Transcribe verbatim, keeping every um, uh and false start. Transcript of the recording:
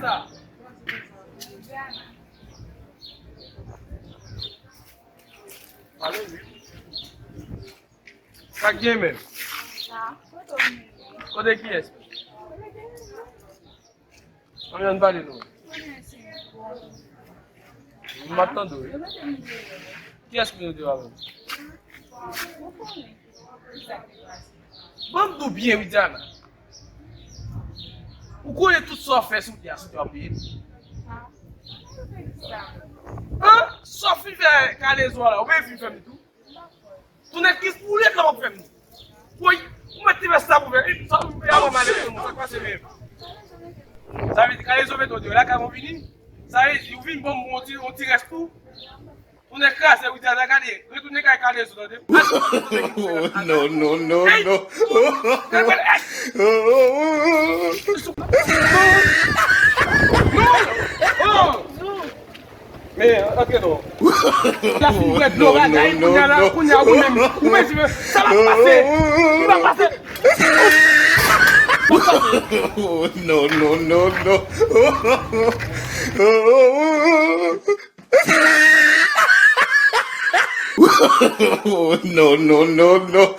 Sa. Ale wi. Sa k gen menm? Kote kiyès? Ann, ann pale non. M ap tande w wi. Kiyès ki nou te avè w? Ban m di w byen wi, Diana. Ou konnen tout sa w fè sou tè a, sou tè w ap peye l. An? Sa w fin fè kalezo a la, ou menm fin fè m tou. Tounen kis pou lèt la w ap fè m. Woy, ou mèt te fè sa pou fè. Sa w fè a w malè pou mwen, sa k pase menm? Sa vle di kalezo mete w deyò lakay mwen vini? Sa vle di ou vin ban m yon ti, yon ti rès tou? Tounen kraze wi, Diana, gade. Retounen kay kalezo, tande? Oh, no, no, no, no. Men, antre non. La fin bwè dlo bagay, kounye a la, kounye a ou menm, ou menm, sa va pase. Li va pase. Oh, no, no, no, no. Oh, no, no, no, no.